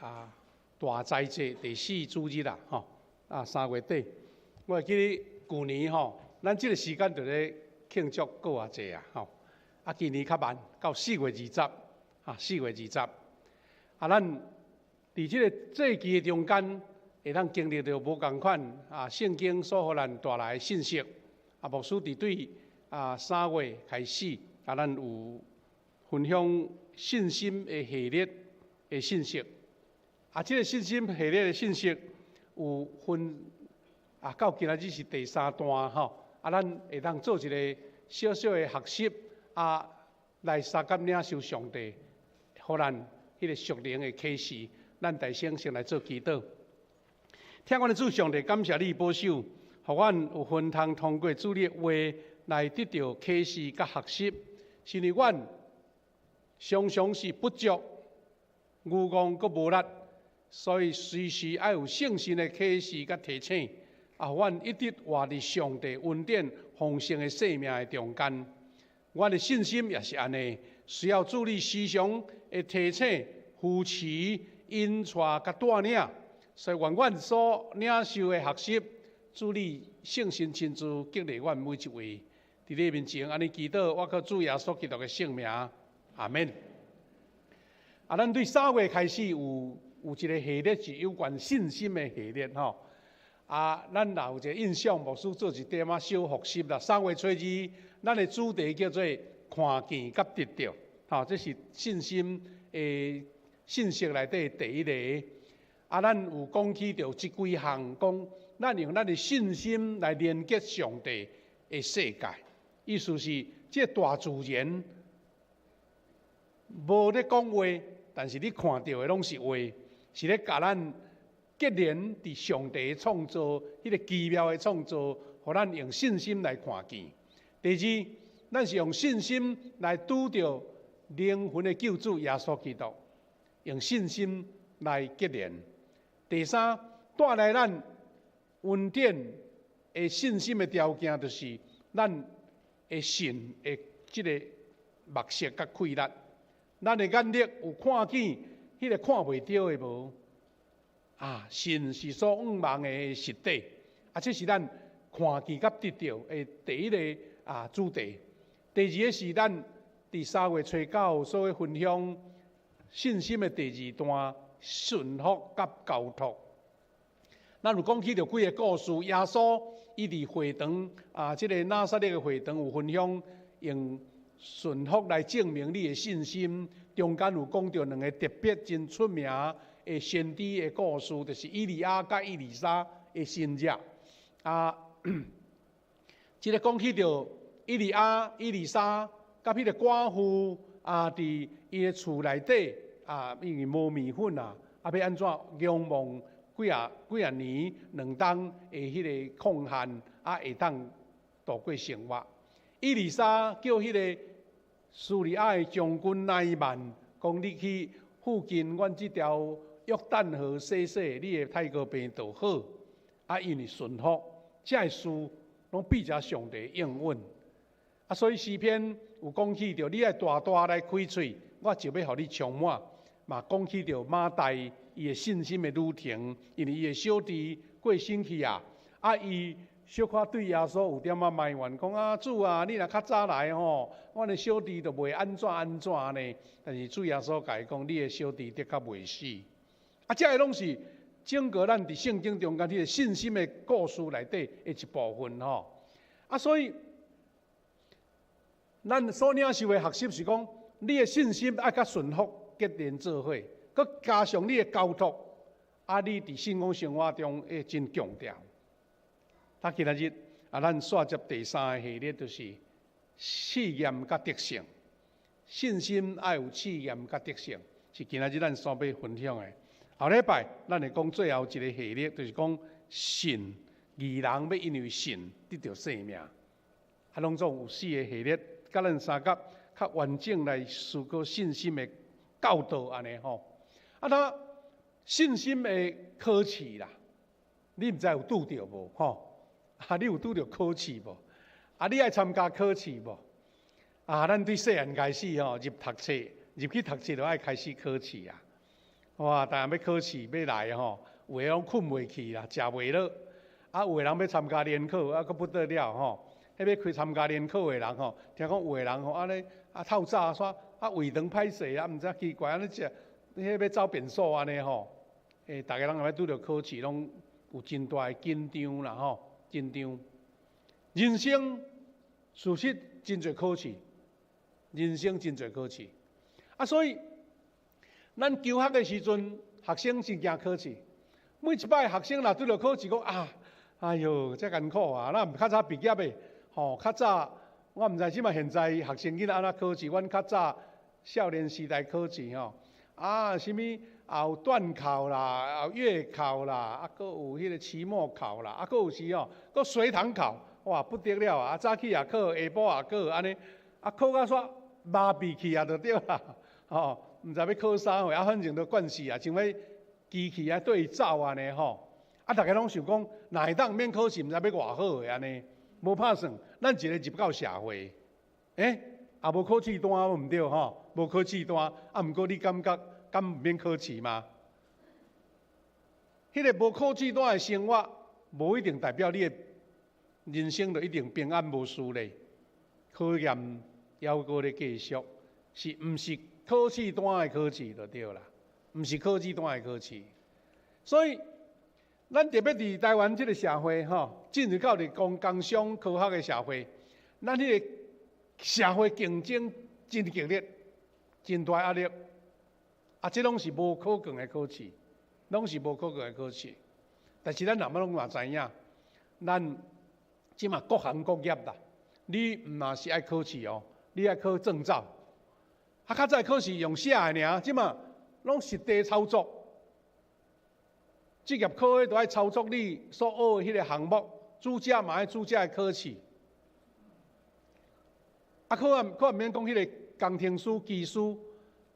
啊，大齋節第四主日啦，吼啊3月底，我會記得舊年吼，咱這個時間就咧慶祝過活節啊，吼啊今年較慢，到4月20，啊四月二十，啊咱佇這個節期的中間，會當經歷著無仝款啊聖經所予咱帶來的信息，啊牧師佇對啊3月開始，啊咱有分享信心的系列的信息。啊，這個信心系列的信息有分啊，到今仔日是第三段吼。啊，咱會當做一個小小的學習，啊，來相佮領受上帝，予咱彼個屬靈的啟示。咱大聲先來做祈禱。疼阮的主上帝，感謝你保守，予阮有分通通過主你的話來得著啟示佮學習。是因為阮常常是不足、愚戇閣無力，所以隨時愛有聖神的啟示佮提醒，啊，阮一直活佇上帝恩典豐盛的生命的中間。阮的信心也是按呢，需要主你時常的提醒、扶持、引帶佮帶領。所以願阮所領受的學習，主你聖神親自激勵阮每一位。佇你面前按呢祈禱，我靠主耶穌基督的聖名，阿們。啊，咱對3月開始有一個系列是有關信心的系列吼。啊，咱若有一個印象，牧師做一點仔小複習啦。3月初二，咱的主題叫做看見佮得著，吼，這是信心的信息內底第一個。啊，咱有講起著這幾項，講咱用咱的信心來連結上帝的世界，意思是這大自然無咧講話，但是你看著的攏是話，是咧共咱結連佇上帝創造，彼個奇妙的創造，予咱用信心來看見。第二，咱是用信心來拄著靈魂的救主耶穌基督，用信心來結連。第三，帶來咱恩典的信心的條件，就是咱的信的這個目色佮氣力。咱的眼力有看見彼個看袂著的無？啊，信是所向望的實底，啊，這是咱看見佮得著的第一個啊主題。第二個是咱佇3月初九所分享信心的第二段，順服佮交託。咱有講起著幾个故事，耶穌伊佇會堂啊，這個拿撒勒的會堂有分享用順服來證明你的信心，中間有講著兩个特別真出名的先知的故事，就是以利亞佮以利沙的神跡。啊，這个講起著以利亞、以利沙佮彼个寡婦啊，佇伊的厝內底啊，因為無麵粉啊，啊欲按怎仰望幾仔幾仔年兩冬的彼个曠旱啊，會當度過生活。以利沙叫彼个敘利亞的將軍乃縵，講你去附近阮這條約旦河洗洗，你的泰國病就好。啊，因為順服，這个事攏變成上帝應允。啊，所以詩篇有講起著，你愛大大來開喙，我就欲予你充滿。嘛講起著馬大伊的信心的旅程，因為伊的小弟過身去啊，啊伊小可對耶穌有點仔埋怨，講啊主啊，你若較早來吼，阮的小弟就袂按怎按怎呢。但是主耶穌共伊講，你的小弟的確袂死。啊，這个攏是整個咱佇聖經中間彼个信心的故事內底的一部分吼。啊，所以咱所領受的學習是講，你的信心愛佮順服結連做伙，閣加上你的交託，啊，你佇信仰生活中會真強調。啊，今仔日啊，咱煞接第三个系列，就是試驗佮得勝。信心愛有試驗佮得勝，是今仔日咱所欲分享的。後禮拜咱會講最後一个系列，就是講信，義人欲因為信得著生命。啊，攏總有四个系列，佮咱相佮較完整來思考信心的教導按呢吼。啊，那信心的考試啦，你毋知有拄著無吼？啊，你有拄著考試無？啊，你愛參加考試無？啊，咱對細漢開始吼，入讀冊，入去讀冊就愛開始考試啊。哇！逐項欲考試欲來吼，有的攏睏袂去啦，食袂落。啊，有的人欲參加聯考，啊，閣不得了吼！彼欲去參加聯考的人吼，聽講有的人吼，按呢啊透早煞啊胃腸歹勢啊，毋知奇怪按呢食，彼欲走便所按呢吼。逐个人若欲拄著考試，攏有真大的緊張啦吼，緊張。人生事實真濟考試，人生真濟考試。啊，所以咱求學的時陣，學生真驚考試。每一擺學生若拄著考試，講啊，哎喲，遮艱苦啊！咱毋較早畢業的，吼，較早我毋知這馬現在學生囡仔按怎考試，阮較早少年時代考試吼，啊，啥物也有段考啦，有月考啦，啊，閣有彼個期末考啦，啊，閣有時吼，閣隨堂考，哇，不得了啊！早起也考，下晡也考，按呢，啊，考甲煞麻痹去啊，就對啦，吼，毋知欲考啥貨，啊，反正都慣勢啊，像欲機器啊對走按呢吼，啊，逐家攏想講，若會當免考試，毋知欲偌好的按呢，無拍算，咱一個入到社會，也無考試單，毋對吼，無考試單，啊，毋過你感覺敢毋免考試嗎？彼個無考試單的生活，無一定代表你的人生就一定平安無事咧。考驗猶閣咧繼續，是毋是考試單的考試就對啦？毋是考試單的考試，所以咱特別佇台灣這個社會吼，進入到佇講工商科學的社會，咱彼個社會競爭真激烈，真大壓力，啊，這攏是無考卷的考試，攏是無考卷的考試。但是咱若欲攏嘛知影，咱這馬各行各業啦，你毋若是愛考試哦，你愛考證照。啊，較早考試用寫的爾，這馬攏實地操作。職業考的都愛操作你所學的彼個項目，煮食嘛愛煮食的考試。啊，閣毋免講彼個工程師、技師，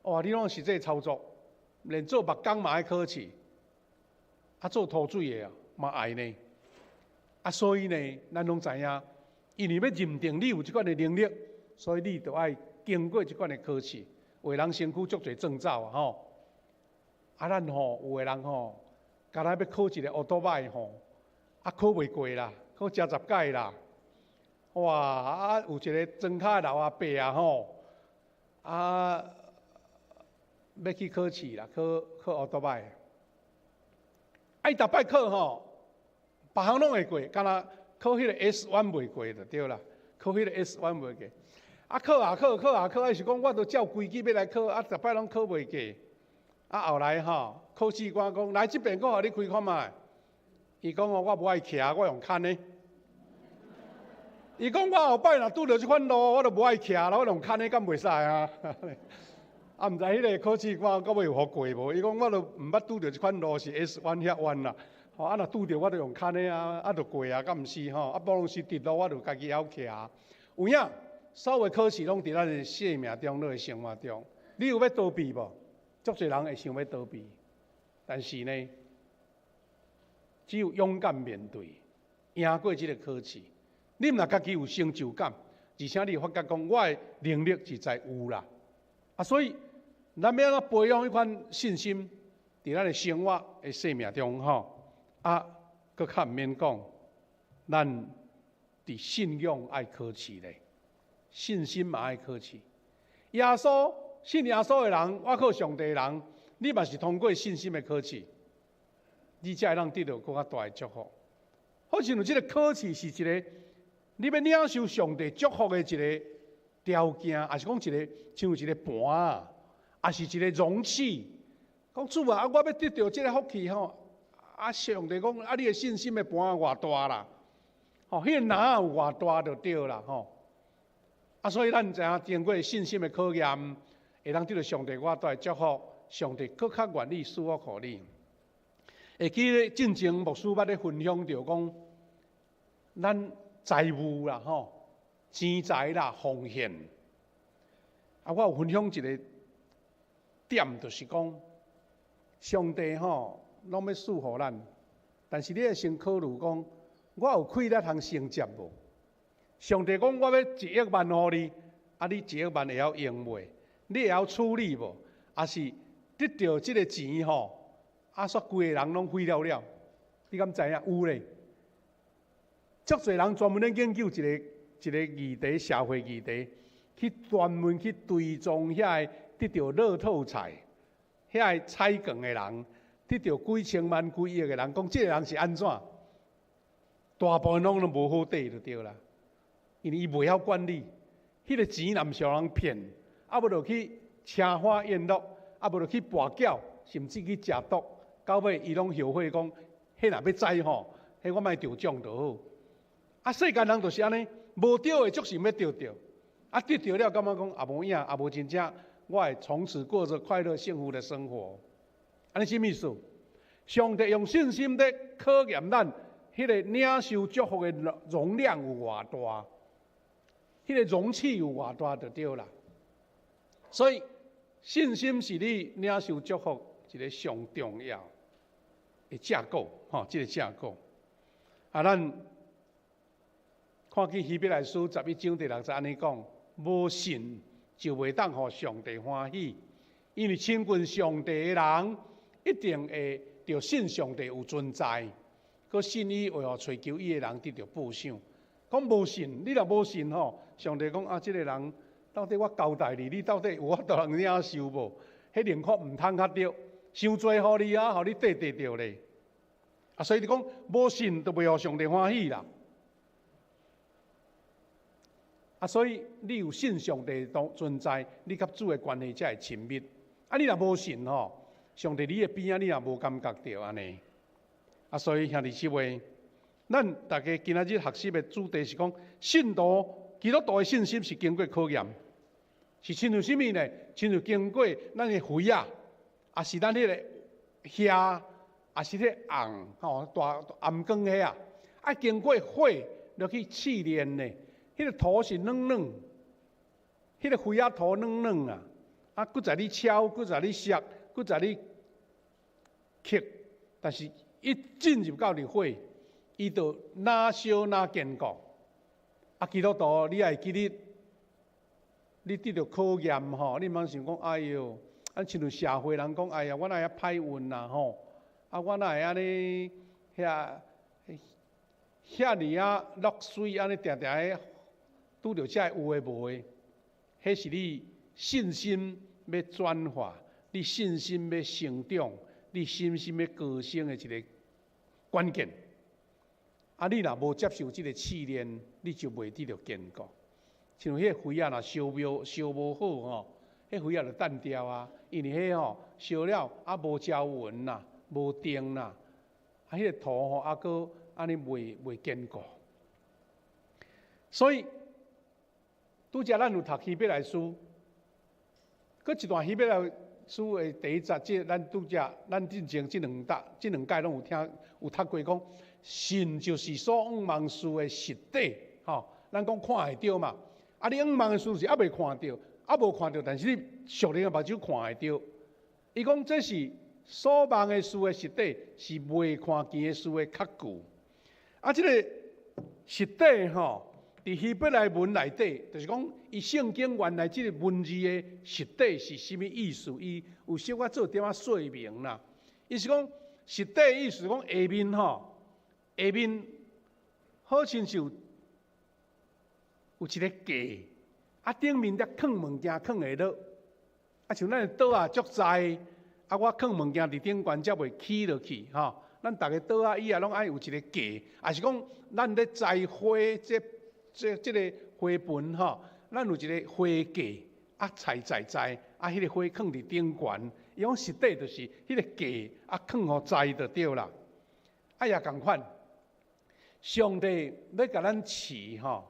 哇，你攏實際操作，連做木工嘛愛考試。啊，做塗水的啊嘛愛呢。啊，所以呢，咱攏知影，因為欲認定你有這款的能力，所以你著愛經過這款的考試。有的人身軀足濟證照啊吼。啊，咱吼有的人吼，敢若欲考一個歐多擺吼，啊考袂過啦，考食十擺啦。哇！啊，有一個莊跤的老阿伯啊吼，啊，欲去考試啦，考考歐多擺。啊，伊逐擺考吼，別項攏會過，敢若考彼個 S one 袂過就對啦，考彼個 S one 袂過。啊，考啊考，考啊考，啊是講我都照規矩欲來考，啊，逐擺攏考袂過。啊，後來吼，考試官講，來這邊閣予你開看覓。伊講哦，我無愛騎，我用牽的。伊講我後擺若拄著這款路，我就無愛騎啦，我用牽的敢袂使啊？啊，毋知彼個考試官到尾有予過無？伊講我都毋捌拄著這款路是 S 彎遐彎啦。吼，啊若拄著我就用牽的啊，啊就過啊，敢毋是吼？啊，無論是直路，我就家己曉騎。有影，所有考試攏佇咱的生命中，咱的生活中，你有欲逃避無？足濟人會想欲逃避，但是呢，只有勇敢面對，贏過這個考試。你毋若家己有成就感，而且你會發覺講，我的能力實在有啦。啊，所以咱欲按怎培養彼款信心，佇咱的生活的生命中吼，啊，閣較毋免講，咱佇信仰愛考試咧，信心嘛愛考試。耶穌信耶穌的人，倚靠上帝的人，你嘛是通過信心的考試，你才會當得到閣較大的祝福。好親像這個考試是一個你欲領受上帝祝福的一個條件，抑是講一個像一個盤仔，抑是一個容器。講主啊，我欲得著這個福氣吼，啊，上帝講啊，你的信心的盤仔偌大啦，吼，彼個籃有偌大就對啦，吼。啊，所以咱知影經過信心的考驗，會當得著上帝偌大的祝福，上帝閣較願意賜福予你。會記得進前牧師捌咧分享著講，咱財務啦吼，錢財啦奉獻。啊，我有分享一個點，就是講上帝吼攏欲賜予咱，但是你愛先考慮講，我有氣力通承接無？上帝講我欲一億萬予你，啊，你一億萬會曉用袂？你會曉處理無？抑是得著這个錢吼，啊，煞規个人攏毀了了，你敢知影？有咧，足濟人專門咧研究一个一个議題，社會議題，去專門去追蹤遐个得著樂透彩、遐个彩券的人，得著幾千萬、幾億的人，講這个人是按怎？大部分攏攏無好底就對啦，因為伊袂曉管理，彼个錢若毋是予人騙，啊無就去奢華宴樂，啊無就去跋筊，甚至去食毒，到尾伊攏後悔講，彼若欲知吼，彼我莫中獎就好。啊，世間人就是按呢，無著的足想欲著著，啊得著了感覺講也無影，也無真正，我會從此過著快樂幸福的生活。按呢啥物意思？上帝用信心咧考驗咱，彼个領受祝福的容量有偌大，彼个容器有偌大就對啦。所以信心是你領受祝福一个上重要的架構，吼，這个架構。啊，咱看見希伯來書11章第6節按呢講：無信就袂當予上帝歡喜，因為親近上帝的人一定會著信上帝有存在，閣信伊會予揣求伊的人得著報賞。講無信，你若無信吼，上帝講啊，這个人到底我交代你，你到底有法度通領受無？彼寧可毋通較著，傷濟予你啊，予你綴綴著咧。啊，所以你講無信就袂予上帝歡喜啦。啊，所以你有信上帝當存在，你佮主的關係才會親密。啊，你若無信吼，上帝你的邊仔，你也無感覺著按呢。啊，所以兄弟姊妹，咱逐家今仔日學習的主題是講，信徒基督徒的信心是經過考驗，是親像啥物呢？親像經過咱的肥仔，抑是咱彼个蝦，抑是彼个甕吼，大頷頸彼啊，愛經過火落去試煉呢。彼个土是軟軟，彼个肥仔土軟軟啊，啊，閣在你敲，閣在你削，閣在你刻，但是一進入到佇火，伊就若燒若堅固。啊，基督徒，你愛記得，你得著考驗吼，你毋通想講，哎喲，啊，親像社會人講，哎呀，我哪會遐歹運啊吼，啊，我哪會按呢遐遐爾仔落水，按呢定定咧拄著這个有的無的，彼是你信心欲轉化，你信心欲成長，你信心欲高升的一个關鍵。啊，你若無接受這个試煉，你就袂得著堅固。像彼个肥仔若燒無燒無好吼，彼肥仔就擲掉啊，因為彼吼燒了啊無焦勻啦，無定啦，啊，彼个土吼啊閣按呢袂袂堅固。所以拄才咱有讀希伯來書，閣一段希伯來書的第一節，這咱拄才咱進前這兩搭這兩屆攏有聽有讀過講，信就是所向望事的實底，吼，咱講看會著嘛。啊，你向望的事是猶未看著，猶無看著，但是你屬靈的目睭看會著。伊講這是所望的事的實底，是未看見的事的確據。啊，這個實底吼，佇希伯來文內底，就是講伊聖經原來這個文字的實底是啥物意思？伊有小可做點仔說明啦。伊是講實底意思講下面吼，下面好親像有一个架，啊頂面才囥物件囥會落，啊像咱的桌仔足載，啊我囥物件佇頂懸才袂起落去吼。咱逐个桌仔椅仔攏愛有一个架，抑是講咱咧栽花這這這个花盆吼，咱有一个花架，啊栽栽栽，啊彼个花囥佇頂懸，伊講實底就是彼个架啊囥予栽就對啦。啊也仝款，上帝欲共咱試吼，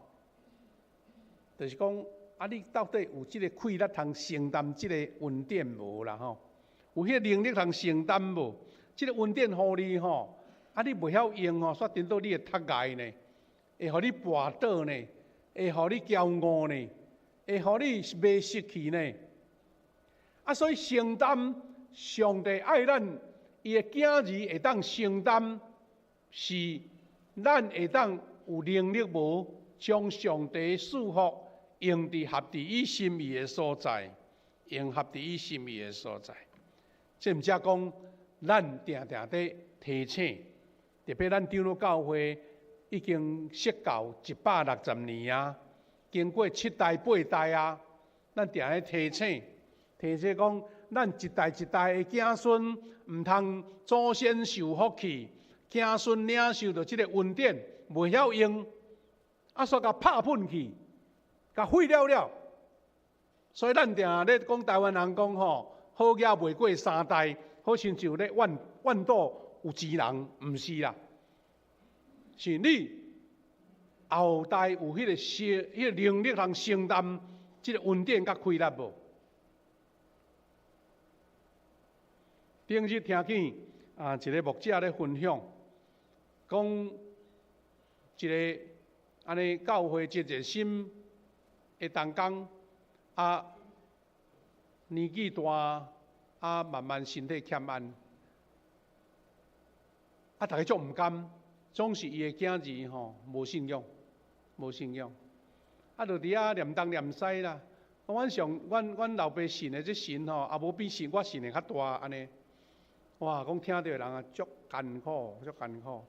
就是講啊你到底有這个氣力通承擔這个恩典無啦吼？有彼个能力通承擔無？這个恩典予你吼，啊你袂曉用吼，煞顛倒你會窒礙呢，會予你跋倒呢，會予你驕傲呢，會予你迷失去呢。啊，所以承擔上帝愛咱，伊的囝兒會當承擔，是咱會當有能力無將上帝賜福用佇合佇伊心意的所在，用合佇伊心意的所在。這毋才講，咱定定佇提醒，特別咱長老教會已經設教160年啊，經過七代八代啊，咱定咧提醒，提醒講，咱一代一代的子孫毋通祖先受福氣，子孫領受著這个恩典，袂曉用，啊，煞共拍噴去，共廢了了。所以咱定咧講台灣人講吼，好額袂過三代，好親像咧怨怨賭有錢人，毋是啦，是你後代有彼个承、彼个能力通承擔這个恩典佮氣力無？頂日聽見啊，一个牧者咧分享，講一个按呢教會真熱心的同工，啊年紀大，啊慢慢身體欠安，啊逐家足毋甘，總是伊的囝兒吼無信仰，無信仰，啊就佇遐念東念西啦。阮上阮阮老爸信的這神吼，也無比信我信的較大按呢。哇！講聽著的人啊，足艱苦，足艱苦。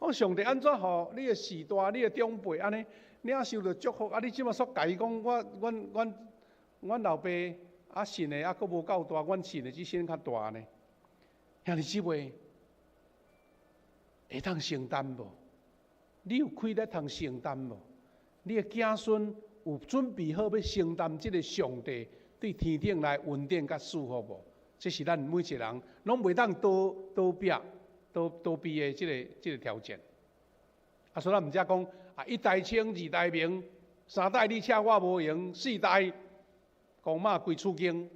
講上帝按怎予你的序大，你的長輩按呢領受著祝福，啊！你這馬煞共伊講，我阮阮阮老爸啊信的啊，閣無夠大，阮信的這神較大呢。兄弟姊妹，會當承擔無？你有氣力通承擔無？你的子孫有準備好欲承擔這个上帝對天頂來恩典佮賜福無？這是咱每一個人攏袂當逃逃避、逃逃避的這个挑戰。啊，所以咱毋才講啊，一代清，二代明，三代你請我無閒，四代公媽歸厝間。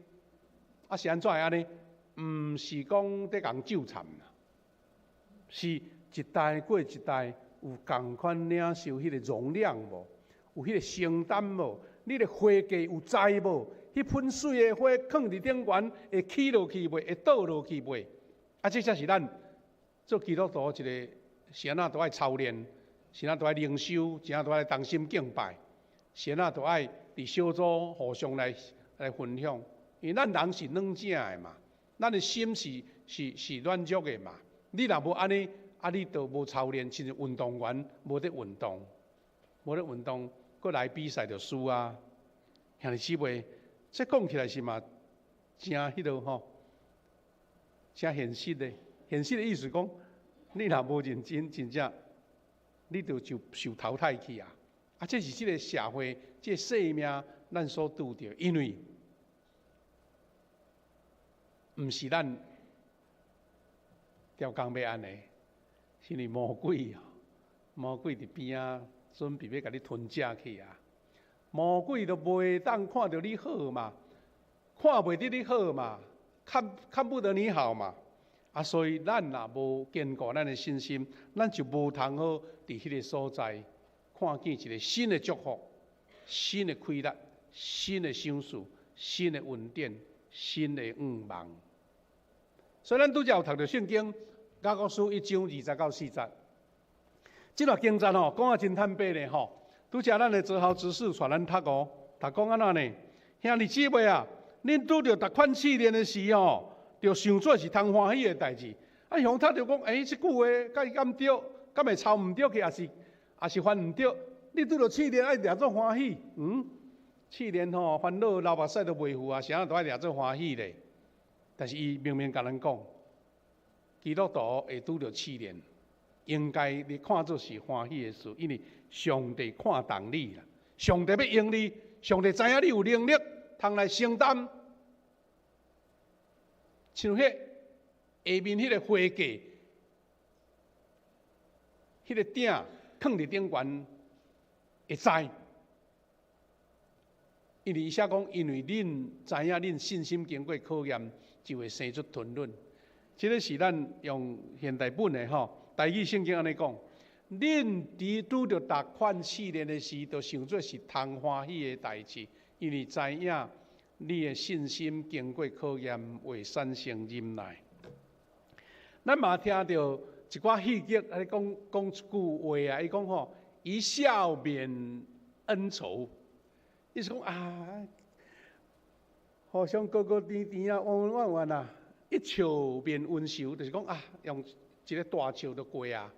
啊，是按怎會按呢？毋是講佇共咒讒啦，是一代過一代有仝款領受彼個容量無？有彼個承擔無？你的花架有載無？彼噴媠的花囥佇頂懸會起落去袂？會倒落去袂？啊，這才是咱做基督徒一个是按怎都愛操練，是按怎都愛靈修，是按怎都愛同心敬拜，是按怎都愛佇小組互相來來分享。因為咱人是軟正的嘛，咱的心是是是軟弱的嘛。你若無按呢，啊，你就無操練，親像運動員無咧運動，無咧運動，閣來比賽就輸啊。兄弟姊妹，這講起來是嘛誠彼落吼，誠現實的。現實的意思講，你若無認真，真正你就就受淘汰去啊！啊，這是這个社會、這个生命咱所拄著，因為毋是咱刁工欲按呢，是因為魔鬼啊，魔鬼佇邊仔準備欲共你吞食去啊！魔鬼都袂當看著你好嘛，看袂得你好嘛，看看不得你好嘛。啊，所以咱若無堅固咱的信心，咱就無通好佇彼个所在看見一个新的祝福、新的氣力、新的賞賜、新的恩典、新的願望。所以咱拄才有讀著聖經雅各書1章20到4節，這段經節吼講啊真坦白咧吼。拄才咱的澤豪執事帶咱讀哦，讀講按怎呢？兄弟姊妹啊，恁拄著逐款試煉的時吼，就想做是通歡喜的代誌。啊，向讀著講，欸，這句話佮伊敢對，敢會抄毋對去，抑是抑是翻毋對？你拄著試煉愛掠做歡喜，嗯？試煉吼，煩惱流目屎都袂赴啊，啥都愛掠做歡喜咧。但是伊明明共咱講，基督徒會拄著試煉，應該你看做是歡喜的事，因為上帝看重你啦，上帝欲用你，上帝知影你有能力通來承擔。像彼下面彼个花架，彼个鼎囥佇頂懸會知。因為伊寫講，因為恁知影恁信心經過考驗，就會生出吞忍。這个是咱用現代本的吼，台語聖經按呢講：恁佇拄著逐款試煉的時，就想做是通歡喜的代誌，因為知影你的信心經過考驗，會產生忍耐。咱嘛聽著一寡戲劇，咧講講一句話啊，伊講吼，一笑泯恩仇。意思講啊，互相勾勾甜甜啊，彎彎彎彎啊，一笑免雲愁，就是講啊，用一个大笑就過啊。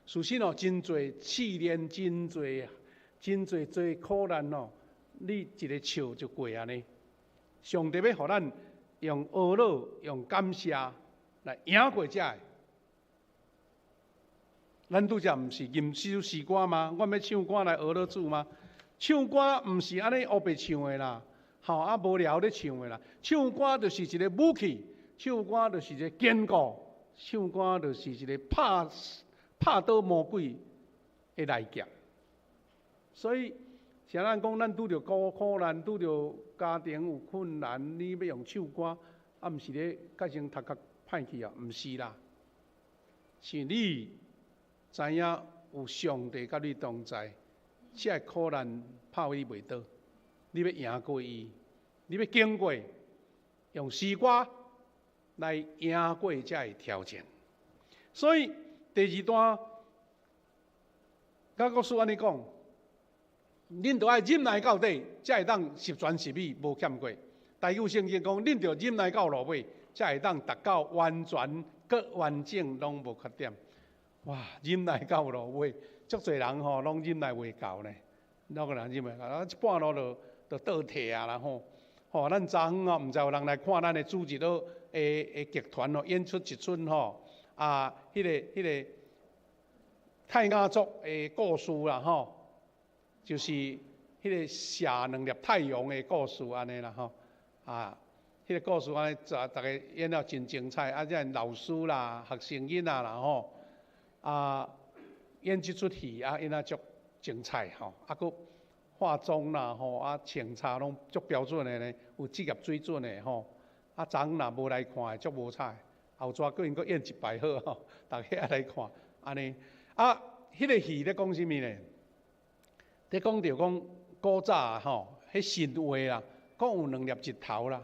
事實哦，真濟試煉，真濟真濟濟苦難哦，你一个笑就過按呢。上帝欲予咱用呵咾、用感謝來贏過這个。咱拄才毋是吟首詩歌嗎？我欲唱歌來呵咾主嗎？唱歌毋是按呢烏白唱的啦，吼啊無聊咧唱的啦。唱歌就是一个武器，唱歌就是一个堅固，唱歌就是一个拍拍倒魔鬼的利劍。所以，像咱講，咱拄著苦苦難，拄著家庭有困難，你欲用唱歌，啊，毋是咧，甲成頭殼歹去啊？毋是啦，是你知影有上帝佮你同在，這个苦難拍你袂倒，你欲贏過伊，你欲經過，用詩歌來贏過這个挑戰。所以第二段，雅各書按呢講，恁著愛忍耐到底，才會當十全十美，無欠過。台語聖經講，恁著忍耐到落尾，才會當達到完全、閣完整，攏無缺點。哇！忍耐到落尾，足濟人吼攏忍耐袂到呢。哪個人忍袂到？啊，一半路就就倒退啊啦吼！吼，咱昨昏哦，毋知有人來看咱的主日的的劇團哦，演出一出吼啊，彼個泰雅族的故事啦吼，就是彼個射兩粒太陽的故事按呢啦吼，啊，彼個故事按呢，逐家演了真精彩，啊，這老師啦、學生囡仔啦吼，啊，演這出戲啊，演啊足精彩吼，啊，閣化妝啦吼，啊，穿插攏足標準的呢，有職業水準的吼，啊，昨昏若無來看的足無彩，後逝閣𪜶閣演一擺好吼，逐家愛來看，按呢，啊，彼個戲咧講啥物呢？咧講著講古早吼，彼神話啦，講有兩粒日頭啦，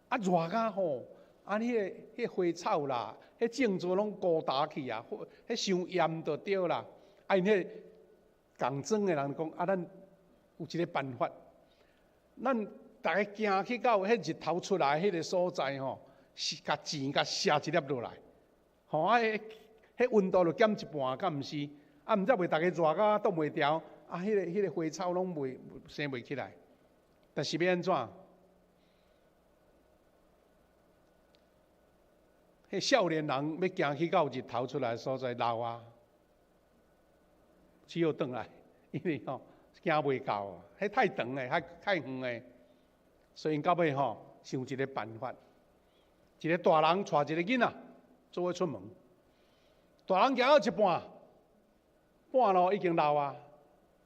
啊熱甲吼，啊彼個花草啦，彼種子攏枯焦去啊，彼傷炎就對啦。啊，𪜶彼仝莊的人講，啊，咱有一个辦法，咱逐家行去到彼日頭出來彼个所在吼，是共錢共射一粒落來，吼啊，彼溫度就減一半，敢毋是？啊，毋才袂逐家熱甲擋袂牢。啊，彼個花草攏袂生袂起來，但是欲按怎？彼少年人欲行去到日頭出來的所在，老啊，只好轉來，因為吼行袂到，彼太長的，太太遠的，所以到尾吼想一个辦法，一个大人帶一个囡仔做伙出門，大人行到一半，半路已經老啊。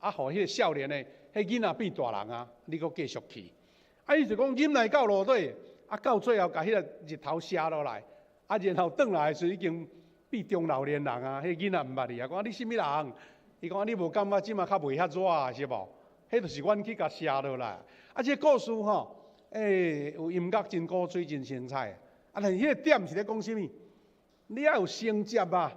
啊，予彼个少年的，彼囡仔變大人啊，你閣繼續去。啊，伊就講忍耐到落底，啊，到最後共彼个日頭射落來，啊，然後轉來的時陣已經變中老年人啊，彼囡仔毋捌伊啊，講你啥物人？伊講你無感覺這馬較袂遐熱是無？彼就是阮去共射落來。啊，這个故事吼，欸，有音樂真古錐真精彩。啊，但是彼个點是咧講啥物？你愛有承接啊，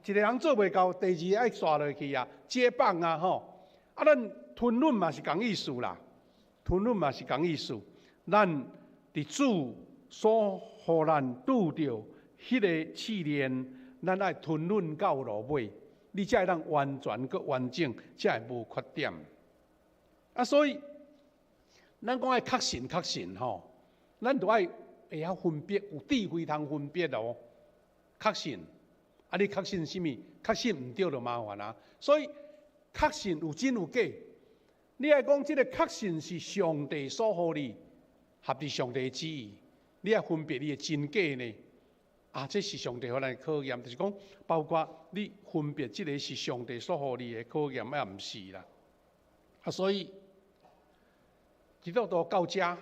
一个人做袂到，第二個愛煞落去啊，接棒啊吼。啊，咱吞忍嘛是仝意思啦，吞忍嘛是仝意思。咱佇主所予咱拄著彼个試煉，咱愛吞忍到落尾，你才會當完全閣完整，才會無缺點。啊，所以咱講愛確信確信吼，咱著愛會曉分別，有智慧通分別哦。確信，啊，你確信啥物？確信毋對就麻煩啊。所以確信有真有假，你愛講這个確信是上帝所予你，合佇上帝的旨意，你愛分別你的真假呢？啊，這是上帝予咱的考驗，就是講，包括你分別這个是上帝所予你的考驗，抑毋是啦。啊，所以基督徒到遮，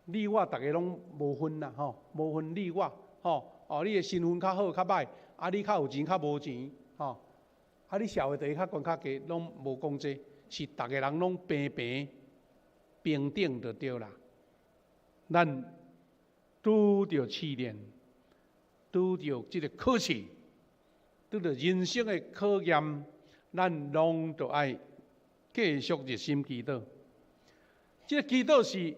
你我逐家攏無分啦，吼，無分你我，吼，哦，你的身份較好較歹，啊，你較有錢較無錢，吼。啊！你社會地位較懸較低，攏無講這，是逐个人攏平平平等就對啦。咱拄著試煉，拄著這个考試，拄著人生的考驗，咱攏著愛繼續熱心祈禱。這个祈禱是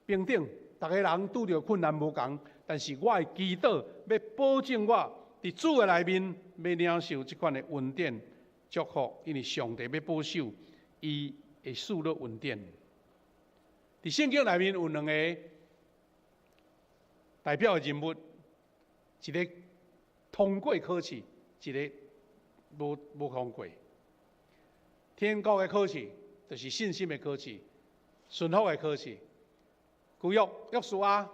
平等，逐个人拄著困難無仝，但是我會祈禱，欲保證我佇主的內面欲領受這款的恩典祝福，因為上帝欲保守，伊會賜落恩典。佇聖經內面有兩個代表的人物，一个通過考試，一个無通過。天國的考試就是信心的考試，順服的考試。舊約約書亞，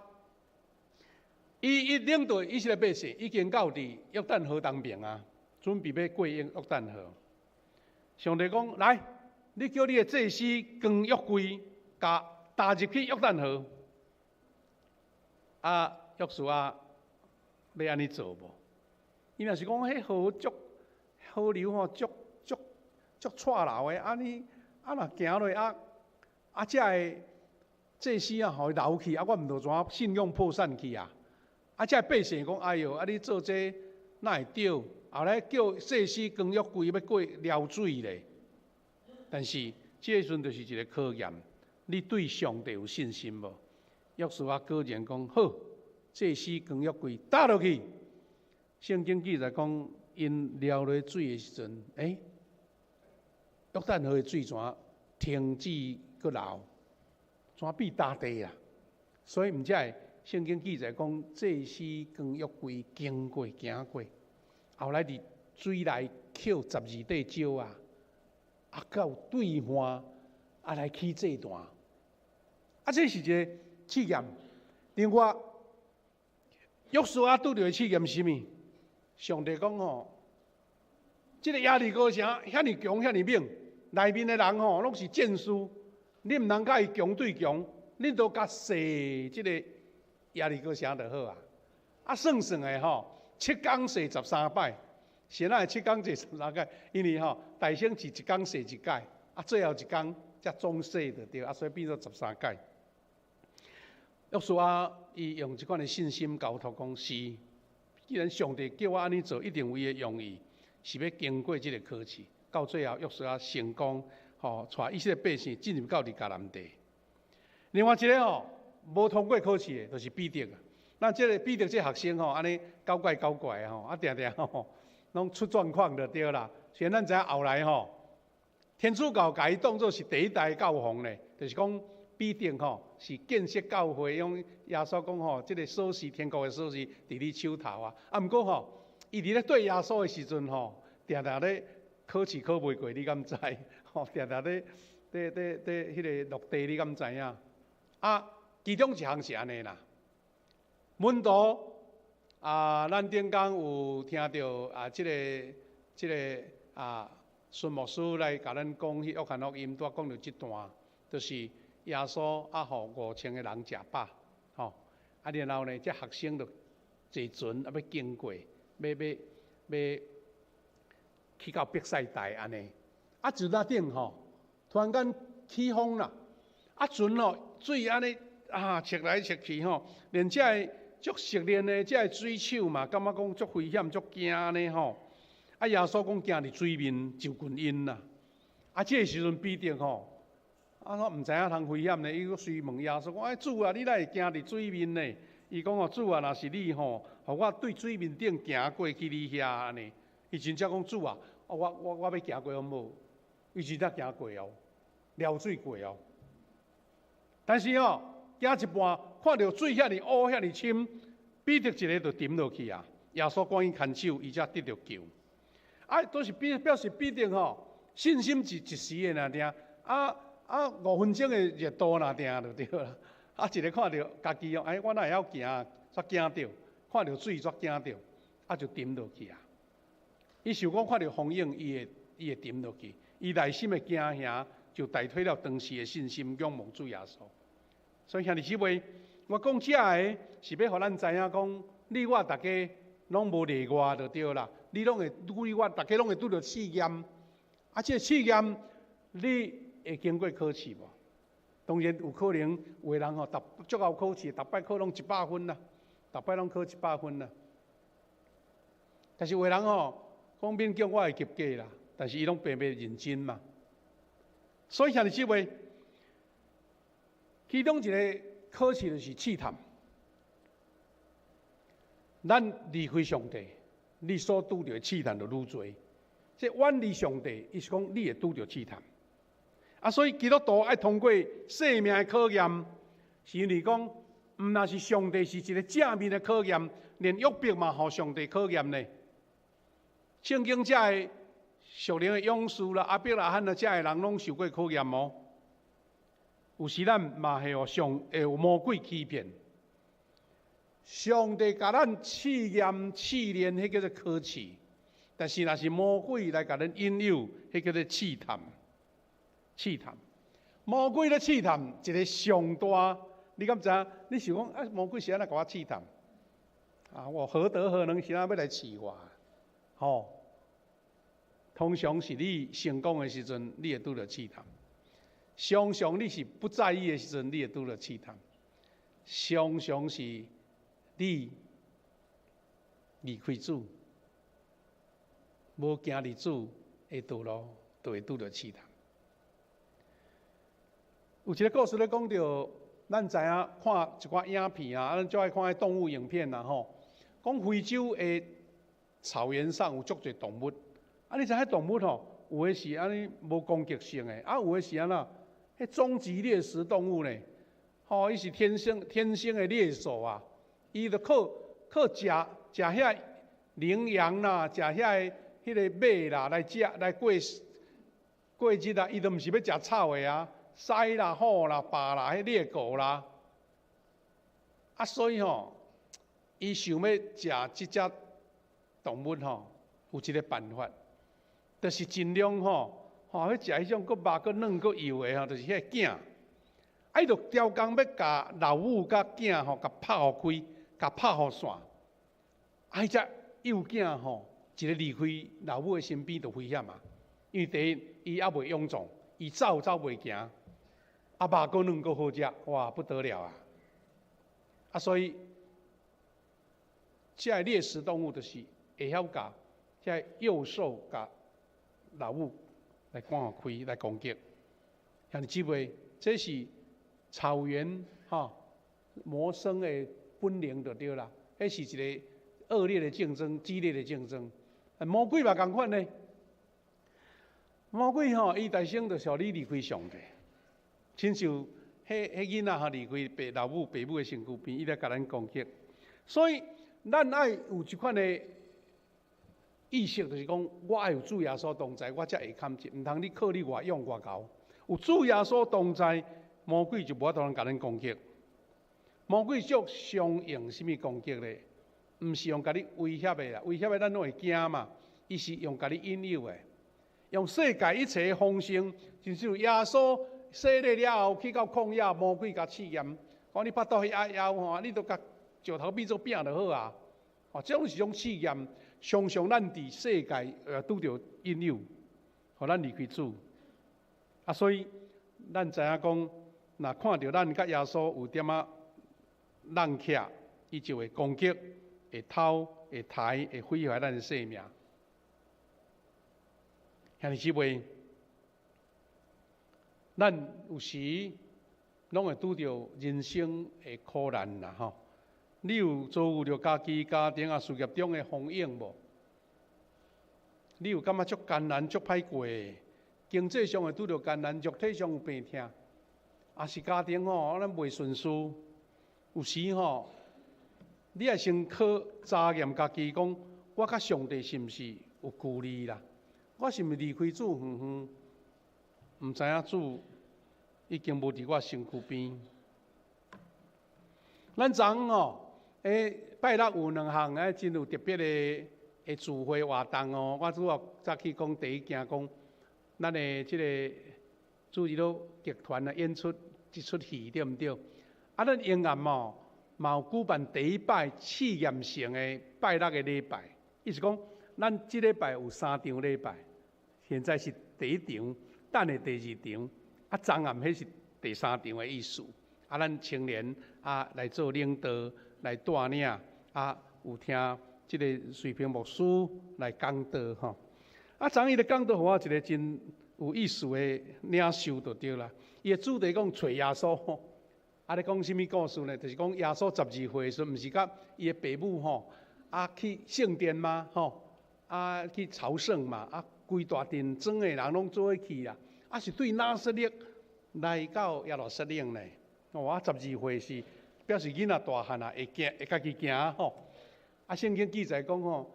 伊一領導以色列百姓已經到佇約旦河東邊啊，準備欲過約旦河。上帝講：來，你叫你的祭司扛約櫃，共踏入去約旦河。啊，約書亞欲按呢做無？伊若是講彼河足河流吼，足足足掣流的，按呢啊若行落啊啊，遮的祭司啊，予伊流去啊，我毋著怎信用破產去啊？啊，遮百姓講：哎喲，啊你做這哪會對？後來叫祭司扛約櫃欲過撩水咧。但是這個時陣就是一個考驗，你對上帝有信心無？約書亞果然講好，祭司扛約櫃踏落去。聖經記載講，𪜶撩落水的時陣，欸，約旦河的水怎停止閣流，怎變乾地啊？所以毋才會聖經記載講，祭司扛約櫃經過行過，後來佇水內抾十二塊石仔，啊，到對岸啊來起祭壇。啊，這是一个試驗。另外，約書亞拄著的試驗是啥物？上帝講吼，這个耶利哥城遐爾強，遐爾猛，內面的人吼攏是戰士，你毋通共伊強對強，你都共踅這个耶利哥城就好啊。啊，算算的吼，七工踅十三擺，是哪會七工踅十三擺？因為吼，大省是一工踅一擺，啊，最後一工才總踅就對，啊，所以變做十三擺。約書亞伊用這款的信心交託講是，既然上帝叫我按呢做，一定有伊的用意，是欲經過這个考試，到最後約書亞成功，吼，帶以色列百姓進入到佇迦南地。另外一个吼，無通過考試的，就是彼得啊。咱這个彼得這個學生吼，按呢搞怪搞怪的吼，啊，定定吼，攏出狀況就對啦。雖然咱知影後來吼，天主教共伊當做是第一代教皇咧，就是講彼得吼是建設教會，用耶穌講吼，這个鎖匙天國的鎖匙佇你手頭啊。啊，毋過吼，伊佇咧對耶穌的時陣吼，定定咧考試考袂過，你敢知？吼，定定咧咧咧咧彼个落地，你敢知影？啊，其中一項是按呢啦。門徒啊，咱頂工有聽著啊，這个這个啊，孫牧師來共咱講彼約翰福音，拄仔講著這段，就是耶穌啊，予5000個人食飽，吼啊，然後呢，這學生就坐船啊，欲經過，欲欲欲去到伯賽大按呢，啊，船仔頂吼，突然間起風啦，啊，船吼水按呢啊，切來切去吼，連這个足熟練的這个水手嘛，感覺講足危險、足驚按呢吼。啊，耶穌講行佇水面就近𪜶啦。啊，這个時陣彼得吼，啊，我毋知影通危險呢，伊閣隨問耶穌講：哎，主啊，你哪會行佇水面呢？伊講哦，主啊，若是你吼，予我對水面頂行過去你遐按呢。伊真正講主啊，我我我欲行過好無？伊真正行過哦，撩水過哦。但是哦，行一半，看著水遐爾烏遐爾深，彼得一个就沉落去啊！耶穌趕緊牽手，伊才得著救。啊，都是表表示彼得吼信心是一時的爾爾，啊啊5分鐘的熱度爾爾就對啦。啊，一个看著家己哦，哎，我哪會曉行，煞驚著，看著水煞驚著，啊就沉落去啊。伊想講看著風湧，伊會伊會沉落去，伊內心的驚嚇就代替了當時的信心，仰望主耶穌。所以兄弟姊妹，我講這个是欲予咱知影講，你我逐家攏無例外就對啦。你攏會，你我逐家攏會拄著試驗。啊，這个試驗你會經過考試無？當然有可能有的人吼，逐足𠢕考試，逐擺考攏100分啦，逐擺攏考一百分啦。但是有的人吼，講勉強我會及格啦，但是伊攏白白認真嘛。所以兄弟姊妹，其中一个考試就是試探。咱離開上帝，你所拄著的試探就愈濟。這遠離上帝，伊是講你會拄著試探。啊，所以基督徒愛通過生命的考驗，是因為講，毋若是上帝是一個正面的考驗，連約伯嘛予上帝考驗呢。聖經遮的屬靈的勇士啦，亞伯拉罕啦，遮的人攏受過考驗哦。有時咱嘛會予上會予魔鬼欺騙。上帝共咱試驗試煉，彼叫做考試；但是若是魔鬼來共咱引誘，彼叫做試探。試探，魔鬼咧試探一个上大，你敢知影？你想講啊，魔鬼是按怎共我試探？啊，我何德何能，是按怎欲來試我？吼，通常是你成功的時陣，你會拄著試探；常常你是不在意的時陣，你會拄著試探；常常是你離開主，無行佇主的道路，就會拄著試探。有一个故事咧講著，咱知影看一寡影片啊，咱足愛看彼動物影片啦吼。講非洲的草原上有足濟動物，啊，你知彼動物吼，有的是按呢無攻擊性的，啊，有的是按怎？彼終極獵食動物呢？吼，伊是天生的獵獸啊！伊就靠食食遐羚羊啦，食遐个彼个馬啦來食來過過日啊！伊都毋是欲食草的啊！獅啦、虎啦、豹啦、彼獵狗啦，啊，所以吼，伊想欲食這隻動物吼，有一个辦法，就是盡量吼，吼欲食彼種閣肉閣嫩閣幼的吼，就是彼个囝。啊，伊就刁工欲共老母佮囝吼，共拍予開，共拍予散。啊，彼隻幼囝吼，一个離開老母的身邊就危險啊！因為第一，伊猶未勇壯，伊走走袂行。啊，肉閣嫩閣好食，哇，不得了啊！啊，所以這个獵食動物就是會曉共這个幼獸共老母來趕予開來攻擊。兄弟姊妹，這是草原吼謀生的本能就對啦。彼是一个惡劣的競爭，激烈的競爭。魔鬼嘛仝款呢。魔鬼吼，伊代先就是予你離開上帝。親像彼彼囡仔吼離開爸老母爸母的身軀邊，伊來共咱攻擊。所以咱愛有這款的意識，就是講我愛有主耶穌同在，我才會堪戰。毋通你靠你偌勇偌𠢕，有主耶穌同在，魔鬼就無法度共咱攻擊。魔鬼足常用啥物攻擊咧？毋是用共你威脅的啦，威脅的咱攏會驚嘛。伊是用共你引誘的，用世界一切豐盛，親像耶穌洗禮了後去到曠野，魔鬼共試驗，講你腹肚遐枵吼，你都共石頭變做餅就好啊！哦，這種是種試驗，常常咱佇世界拄著引誘，予咱離開主。啊，所以咱知影講，若看著咱佮耶穌有點仔挵起，伊就會攻擊、會偷、會刣、會毀壞咱的生命。兄弟姊妹，咱有時攏會拄著人生的苦難啦，吼！你有遭遇著家己家庭啊事業中的風湧無？你有感覺足艱難、足歹過的？經濟上會拄著艱難，肉體上有病痛，抑是家庭吼，咱袂順遂。有時吼，你愛先考查驗家己，講我佮上帝是毋是有距離啦？我是毋是離開主遠遠？毋知影主已經無佇我身軀邊。咱昨昏吼，拜六有兩項真有特別的聚會活動哦。我拄仔早起講第一件講，咱的這个主日樂劇團來演出這齣戲對毋對？啊，咱永暗哦，嘛有舉辦第一擺試驗性的拜六的禮拜，意思講，咱這禮拜有三場禮拜，現在是第一場，等下第二場，啊，昨暗彼是第三場的意思。啊，咱青年啊來做領導來帶領，啊，有聽這个瑞平牧師來講道吼。啊，昨伊咧講道，予我一个真有意思的領受就對啦。伊的主題講揣耶穌吼，啊，咧講啥物故事呢？就是講耶穌12歲的時陣，毋是佮伊的爸母吼，啊去聖殿嘛，吼，啊去朝聖嘛，啊規大陣莊的人攏做伙去啦。啊是對拿撒勒來到耶路撒冷呢。哦，啊12歲是表示囡仔大漢啊，會行會家己行吼。啊聖經記載講吼，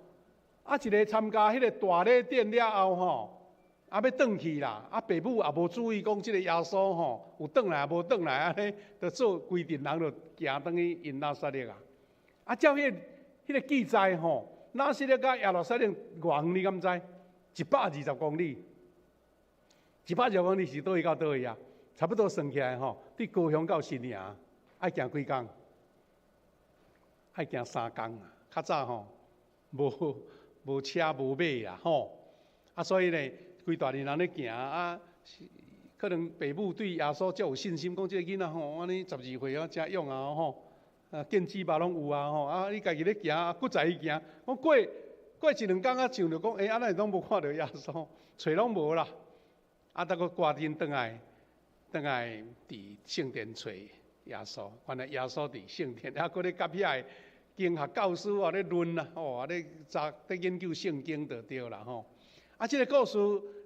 啊一个參加彼个大禮典了後吼，啊欲轉去啦，啊爸母也無注意講這个耶穌吼有轉來無轉來按呢，就做規陣人就行轉去𪜶拿撒勒啊。啊照彼个記載吼，拿撒勒佮耶路撒冷偌遠你敢知？120公里，120公里是佗位到佗位啊？差不多算起來吼，對高雄到新營愛行幾工？愛行3工啊！較早吼，無車無馬啦吼，啊所以呢，規大陣人咧行啊，可能爸母對耶穌足有信心，講這个囡仔吼，按呢12歲啊，誠勇啊吼，啊見姊目攏有啊吼，啊你家己咧行，閣載伊行，講過一兩工啊，想著講，欸，啊哪會攏無看著耶穌，揣攏無啦，啊，才閣趕緊轉來，轉來佇聖殿揣耶穌，原來耶穌佇聖殿，啊，閣咧佮遐个經學教師啊咧論啊，吼，啊咧查咧研究聖經就對啦吼。啊，這个故事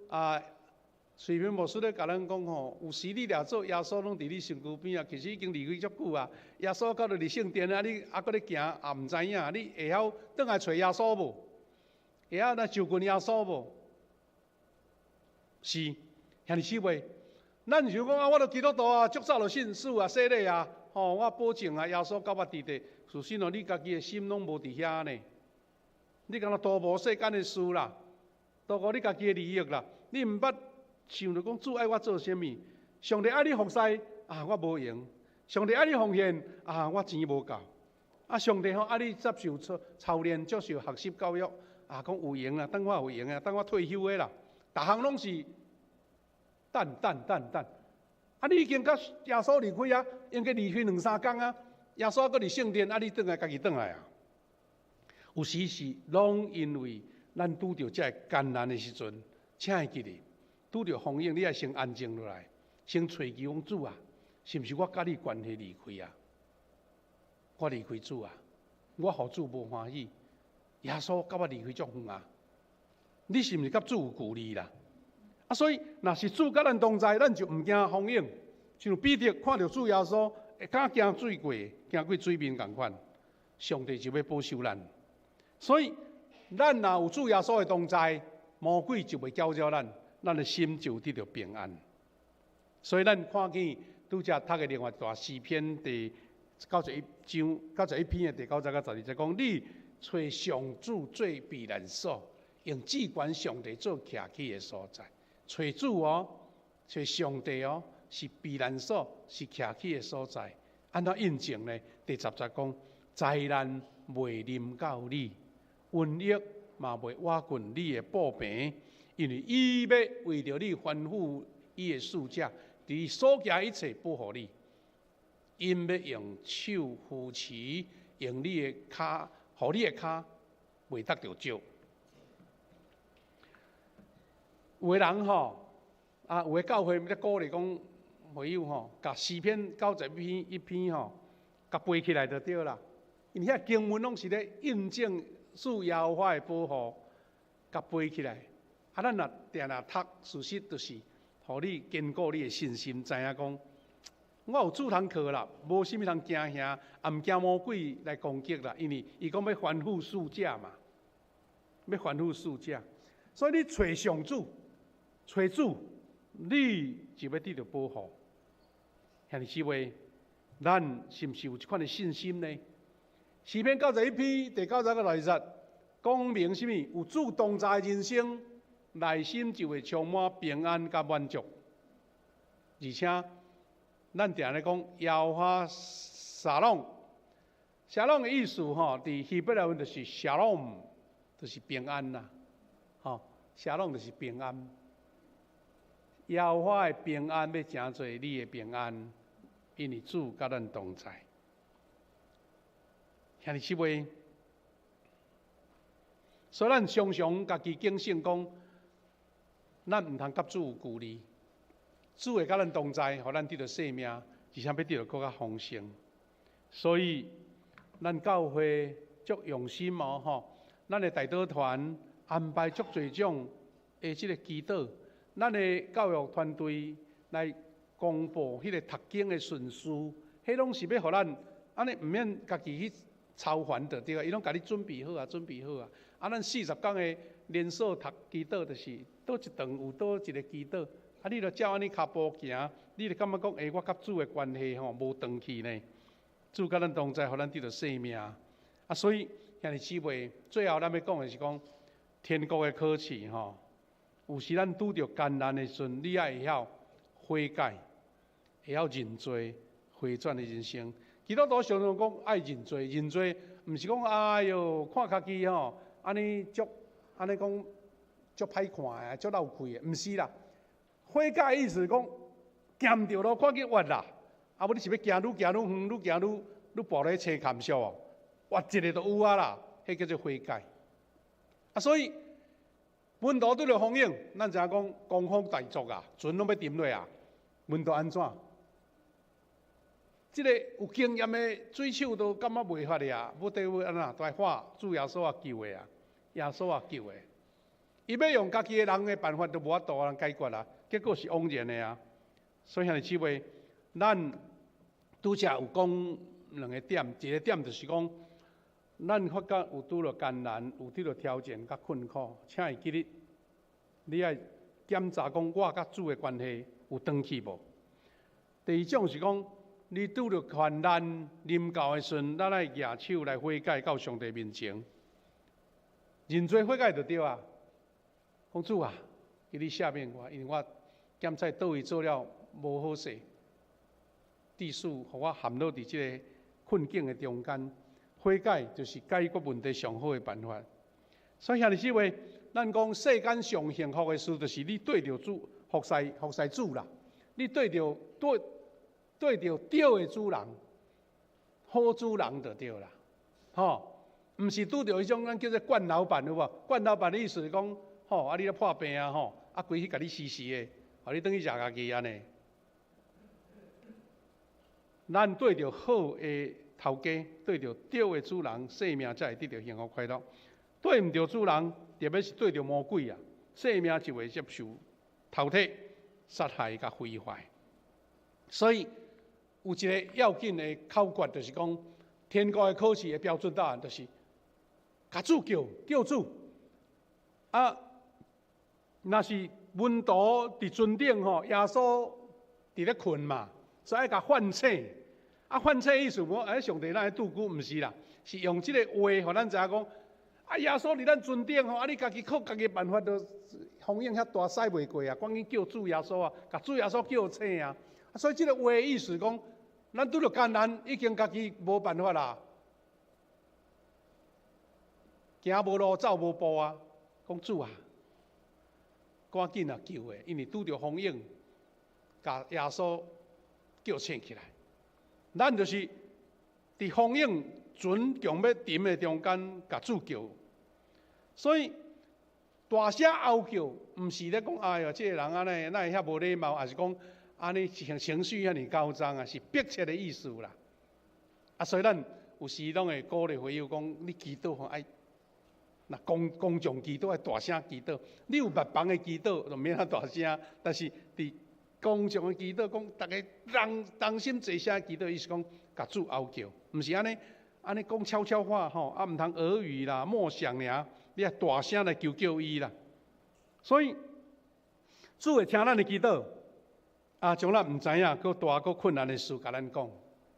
啊，隨便牧師咧共咱講吼，有時你掠做耶穌攏佇你身軀邊啊，其實已經離開足久啊。耶穌到佇聖殿啊，你猶閣咧行也毋知影，你會曉轉來揣耶穌無？會曉來就近耶穌無？是，兄弟姊妹，咱想講啊，我都基督徒啊，足早就信主啊，洗禮啊，吼，我保證啊，耶穌佮我佇佇，事實哦，你家己的心攏無佇遐呢。你敢若圖謀世間的事啦，圖顧你家己的利益啦，你毋捌想著講主愛我做啥物？上帝愛你服侍啊，我無閒；上帝愛你奉獻啊，我錢無夠。啊，上帝吼愛你接受操操練、接受學習教育啊，講有閒啊，等我有閒啊，等我退休的啦，逐項攏是等等等等。啊，你已經佮耶穌離開啊，應該離開兩三工啊。耶穌閣佇聖殿，啊，你轉來家己轉來啊？有時是攏因為咱拄著這个艱難的時陣，請會記得拄著風雨，你愛先安靜落來，先揣求講主啊，是毋是我佮你關係離開啊？我離開主啊，我予主無歡喜，耶穌佮我離開足遠啊！你是毋是佮主有距離啦？啊，所以若是主佮咱同在，咱就毋驚風湧。像彼得看著主耶穌，會敢行水過，行過水面仝款，上帝就欲保守咱。所以，咱若有主耶穌的同在，魔鬼就袂攪擾咱，咱的心就得著平安。所以，咱看見拄才讀的另外一段詩篇第九十一章91篇的第9節到12節，講你揣上主做避難所，用至懸上帝做徛起的所在。揣主哦，揣上帝哦，是避難所，是徛起的所在。按怎印證呢？第10節講，災難袂臨到你，瘟疫嘛袂倚近你的布棚，因為伊欲為著你吩咐伊的使者，佇你所行一切保護你。𪜶欲用手扶持，用你的跤，予你的跤袂觸著石。有的人吼，啊，有的教會咧鼓勵講，會友吼，共詩篇九十篇一篇吼，共背起來就對啦。因為遐經文攏是咧印證主耶和華的保護，共背起來。啊，咱若定定讀，事實就是予你堅固你的信心，知影講，我有主通靠啦，無啥物通驚嚇，也毋驚魔鬼來攻擊啦，因為伊講欲吩咐使者嘛，欲吩咐使者，所以你揣上主，揣主，你就欲得著保護。兄弟姊妹，咱是毋是有這款的信心呢？詩篇91篇第9節到12節，講明啥物？有主同在的人生，內心就會充滿平安佮滿足。而且，咱定咧講耶和華沙龍，沙龍的意思吼，佇希伯來文就是沙龍，就是平安啦。吼，沙龍就是平安。耶和華的平安欲成做你的平安，因為主佮咱同在。兄弟姊妹，所以咱常常家己警醒講，咱毋通佮主有距離。主會佮咱同在，予咱得著生命，而且欲得著閣較豐盛。所以，咱教會足用心哦吼。咱的代禱團安排足濟種的這个祈禱，咱的教育團隊來公布彼个讀經的順序，彼攏是欲予咱按呢毋免家己去操煩就對啊，伊攏共你準備好啊，準備好啊。啊，咱40工的連續讀祈禱，就是佗一頓有佗一个祈禱。啊，你著照按呢跤步行，你就感覺講，欸，我佮主的關係吼無斷去呢。主佮咱同在，予咱得著生命。啊，所以兄弟姊妹，最後咱欲講的是講，天國的考試吼，有時咱拄著艱難的時陣，你愛會曉悔改，會曉認罪，回轉的人生。基督徒常常講愛認罪，認罪毋是講哎喲，看家己吼，按呢足，按呢講足歹看的，足落氣的，毋是啦。悔改意思講，行毋著路，趕緊越啦！啊，無你是欲行愈行愈遠，愈行愈愈跋咧車坎上哦，越一个就有啊啦，彼叫做悔改。啊，所以門徒拄著風湧，咱知影講狂風大作啊，船攏欲沉落啊，門徒按怎？這个有經驗的水手都感覺袂法的啊，無得欲按怎，都愛喊主耶穌啊救的啊，耶穌啊救的。伊欲用家己的人的辦法都無法度通解決啊，結果是枉然的啊。所以兄弟姊妹，咱拄才有講兩個點，一個點就是講，咱發覺有拄著艱難，有拄著挑戰佮困苦，請會記得，你愛檢查講我佮主的關係有斷去無？第二種是講，你拄著患難臨到的時陣，咱愛舉手來悔改到上帝面前，認罪悔改就對啊。講主啊，求你赦免我，因為我檢查佗位做了無好勢，致使予我陷落佇這个困境的中間。悔改就是解決問題上好的辦法。所以兄弟姊妹，咱講世間上幸福的事，就是你對著主服侍服侍主啦。你對著對對著對的主人，好主人就對啦。吼，毋是拄著彼種咱叫做慣老闆有無？慣老闆的意思是講，吼，啊你咧破病啊吼，啊規去共你死死的，予你轉去食家己按呢。咱對著好的頭家，對著對的主人，生命才會得著幸福快樂。對毋著主人，特別是對著魔鬼啊，生命就會接受偷提、殺害佮毀壞。所以有一个要緊的口訣，就是講天國的考試的標準答案，就是共主叫叫主。啊，若是門徒佇船頂吼，耶穌佇咧睏嘛，所以愛共喚醒。啊，喚醒意思無？哎，上帝哪會拄久？毋是啦，是用這个話，予咱知影講，啊，耶穌佇咱船頂吼，啊，你家己靠家己辦法都風湧遐大，駛袂過啊，趕緊叫主耶穌啊，共主耶穌叫醒啊。所以這个話意思講，咱拄著艱難，已經家己無辦法啦，行無路，走無步啊，講主啊，趕緊啊救的，因為拄著風湧，共耶穌叫醒起來。咱就是佇風湧船強欲沉的中間，共主叫。所以大聲嗷叫，毋是咧講哎喲，這个人按呢，哪會遐無禮貌，抑是講按呢情情緒遐爾高漲啊，是迫切的意思啦。啊，所以咱有時攏會鼓勵會友講，你祈禱吼愛，若公公眾祈禱愛大聲祈禱，你有別房的祈禱就免遐大聲，但是佇公眾的祈禱，講逐家人同心齊聲祈禱，意思講共主嗷叫，毋是按呢按呢講悄悄話吼，啊毋通耳語啦、默想爾，你愛大聲來求叫伊啦。所以主會聽咱的祈禱，啊，將咱毋知影閣大閣困難的事，共咱講，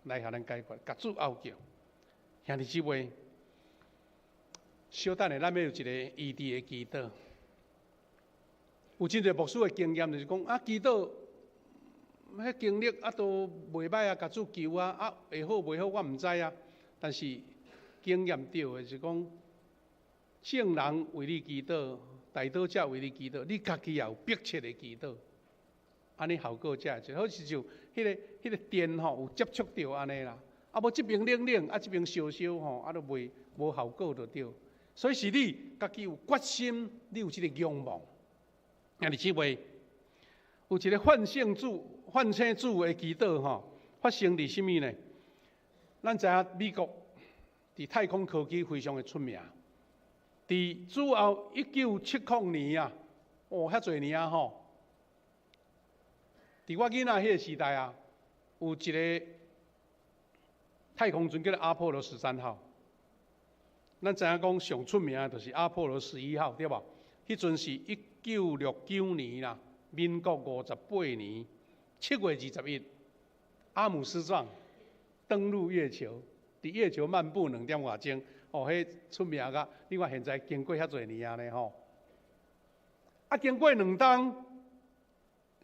來予咱解決，共主嗷叫。兄弟姊妹，稍等下，咱欲有一個醫治的祈禱。有真濟牧師的經驗，就是講啊，祈禱，彼經歷啊都袂䆀啊，共主求啊，啊會好袂好我毋知啊。但是經驗著的是講，眾人為你祈禱，代禱者為你祈禱，你家己也有迫切的祈禱，按呢效果才會好似就彼個電吼有接觸著按呢啦。啊無這邊冷冷，啊這邊燒燒吼，啊都袂無效果就對。所以是你家己有決心，你有這个願望。兄弟姊妹，有一个喚醒主、喚醒主的祈禱吼，發生佇啥物呢？咱知影美國佇太空科技非常的出名。佇主後1970年啊，哦，遐濟年啊吼！佇我囡仔彼个時代啊，有一个太空船叫做阿波羅十三號。咱知影講上出名的就是阿波羅十一號，對無？彼陣是1969年啦，民國58年7月21，阿姆斯壯登陸月球，佇月球漫步2點外鐘。哦，彼出名甲，你看現在經過遐濟年啊呢吼。啊，經過兩冬，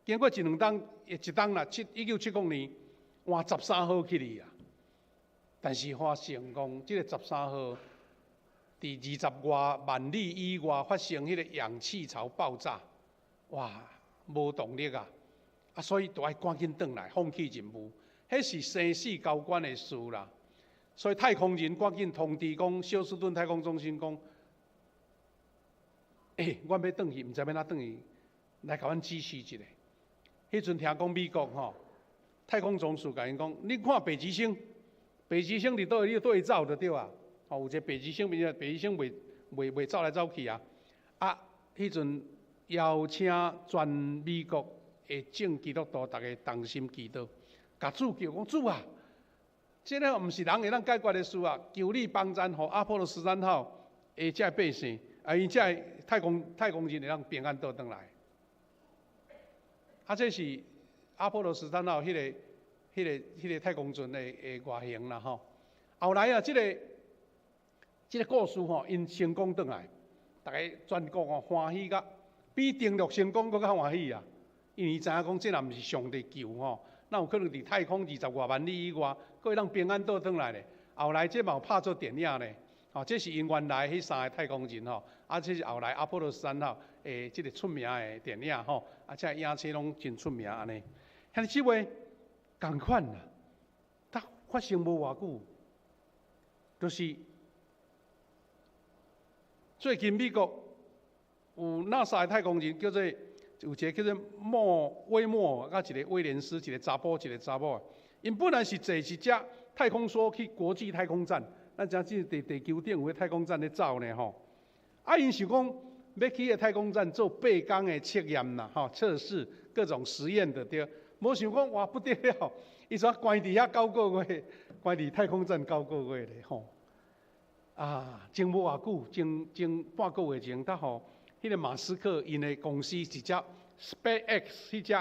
經過一兩冬，一冬啦，1970年換十三號去哩啊。但是發現講，這个十三號佇20外萬里以外發生彼个氧氣槽爆炸，哇，無動力啊！啊，所以都愛趕緊轉來，放棄任務，彼是生死交關的事啦。所以太空人趕緊通知講，休斯頓太空中心講，欸，阮欲轉去，毋知欲按怎轉去，來共阮指示一下。彼陣聽講美國吼，太空總署共𪜶講，你看北極星，北極星佇佗位，你對走就對啊。吼，有一个北極星，北極星袂走來走去啊。啊，彼陣邀請全美國的眾基督徒，逐家同心祈禱，共主求講主啊！這个毋是人會當解決的事啊！求你幫贊，予阿波羅十三號的這个百姓，啊，𪜶這个太空人會當平安倒轉來。啊，這是阿波羅十三號彼个太空船的外形啦吼。後來啊，這个故事吼，𪜶成功轉來，逐家全國吼歡喜甲比登陸成功閣較歡喜啊！因為知影講這若毋是上帝救吼，哪有可能佇太空20外萬里以外，閣會當平安倒轉來咧？後來這嘛有拍做電影咧，吼，這是𪜶原來彼三个太空人吼，啊，這是後來阿波羅十三號的這个出名的電影吼，啊，這个影冊攏真出名按呢。兄弟姊妹，仝款啦，才發生無偌久，就是最近美國有 NASA 的太空人叫做有一个叫做莫威莫，佮一个威廉斯，一个查埔，一个查某。𪜶本來是坐一隻太空梭去國際太空站，咱知影這地球頂有个太空站咧走呢吼。啊，𪜶想講欲去彼个太空站做8工的測驗啦，吼，測試各種實驗的對。無想講哇不得了，伊煞關佇遐九個月，關佇太空站九個月咧吼。啊，前無偌久，前前半個月前，才予彼个馬斯克𪜶的公司一隻 SpaceX 彼隻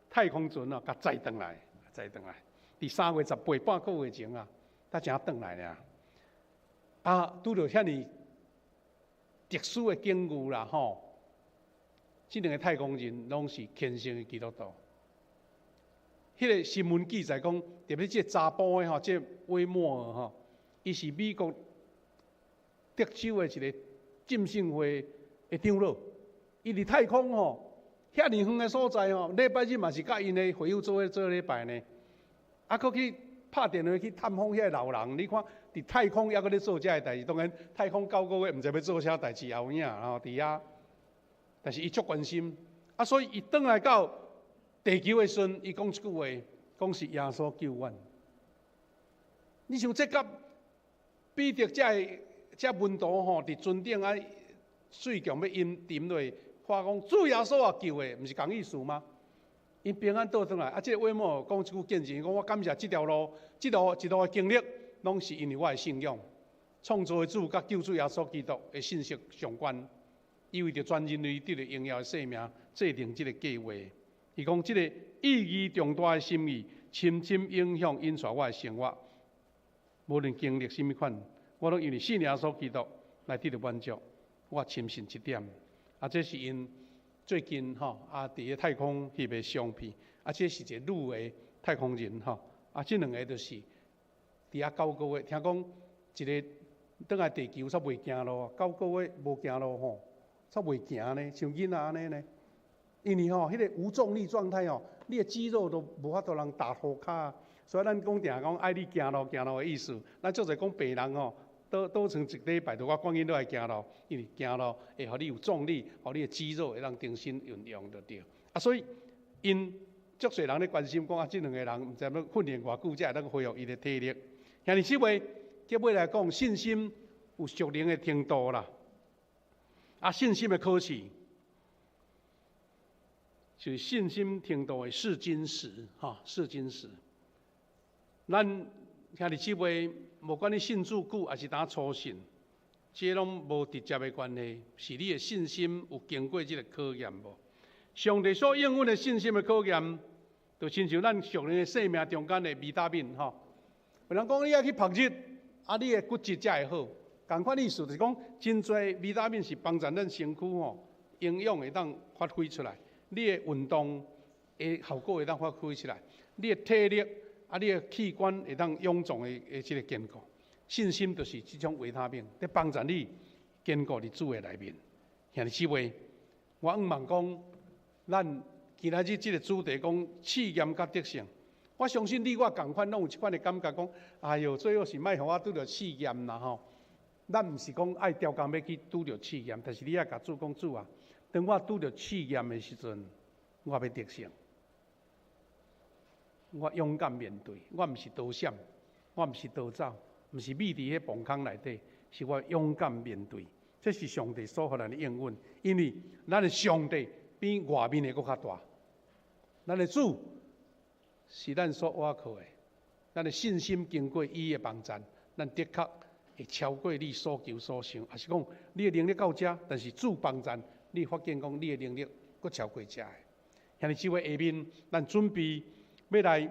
太空船啊，共載轉來，載轉來。佇3月18，半個月前啊，才才轉來爾。啊，拄著遐爾特殊的境遇啦吼，這兩个太空人攏是虔誠的基督徒。彼个新聞記載講，特別這个查埔的吼，這个威莫爾吼，伊是美國德州的一個浸信會的長老，伊佇太空吼，遐爾遠的所在吼，禮拜日嘛是佮𪜶的會友做伙做禮拜呢。啊，閣去拍電話去探訪遐个老人，你看佇太空猶閣咧做這个代誌，當然太空九個月毋知欲做啥代誌也有影吼，佇遐。但是伊足關心，啊，所以伊轉來到地球的時陣，伊講一句話，講是耶穌救阮。你想這佮彼得這个這門徒吼，佇船頂啊，水強欲淹沉落，喊講主耶穌啊救的，毋是仝意思嗎？𪜶平安倒轉來，啊，這个威莫講一句見證，講我感謝這條路，這路一路的經歷，攏是因為我的信仰，創造的主佮救主耶穌基督的信息相關，伊為著全人類得著榮耀的生命，制定這个計劃。伊講這个意義重大的心意，深深影響引帶我的生活。無論經歷啥物款，我攏因為信耶穌基督來得著滿足。我深信這點。啊，這是𪜶最近吼啊，佇个太空翕的相片。啊，這是一个女的太空人吼。啊，這兩个就是佇遐九個月，聽講一个轉來地球煞袂行路，九個月無行路吼，煞袂行呢，像囡仔按呢呢。因為吼，彼个無重力狀態吼，你的肌肉都無法度通踏塗跤，所以咱講定講愛你行路行路的意思。咱足濟講病人吼，倒倒床一禮拜，都我趕緊落來行路，因為行路會予你有重力，予你的肌肉會當重新運用就對。啊，所以𪜶足濟人咧關心講啊，這兩个人毋知欲訓練偌久才會當恢復伊的體力。兄弟姊妹，結尾來講，信心有屬靈的程度啦。啊，信心的考試，就是信心程度的試金石，吼，試金石。咱兄弟姊妹，無管你信主久，抑是當初信，這攏無直接的關係，是你的信心有經過這個考驗無？上帝所應允的信心的考驗，就親像咱屬靈的生命中間的維他命，吼。有人講你愛去曝日，啊，你的骨質才會好。仝款意思就是講，真濟維他命是幫助咱身軀吼營養會當發揮出來，你的運動的效果會當發揮出來，你的體力啊，你的器官會當臃腫的這個堅固。信心就是這種維他命，咧幫助你堅固佇主的內面。兄弟姊妹，我向望講，咱今仔日這個主題講試驗佮得勝。我相信你我仝款攏有這款的感覺，講，哎喲，最好是莫予我拄著試驗啦吼。咱毋是講愛刁工欲去拄著試驗，但是你愛共主講，主啊，當我拄著試驗的時陣，我欲得勝。我勇敢面對，我毋是逃閃，我毋是逃走，毋是覕佇彼墓空內底，是我勇敢面對。這是上帝所予咱的應允，因為咱的上帝比外面的閣較大。咱的主是咱所倚靠的，咱的信心經過伊的幫贊，咱的確會超過你所求所想，抑是講你的能力到遮，但是主幫贊，你發現講你的能力閣超過遮的。兄弟姊妹，下面咱準備欲來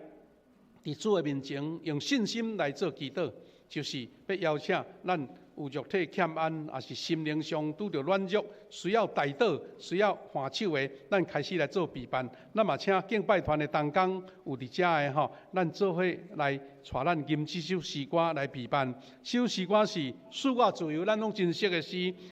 佇主的面前，用信心來做祈禱，就是欲邀請咱有肉體欠安，抑是心靈上拄著軟弱，需要代禱、需要換手的，咱開始來做備辦。咱嘛請敬拜團的同工有佇遮的吼，咱做伙來帶咱吟這首詩歌來備辦。這首詩歌是賜我自由，咱攏真熟的詩。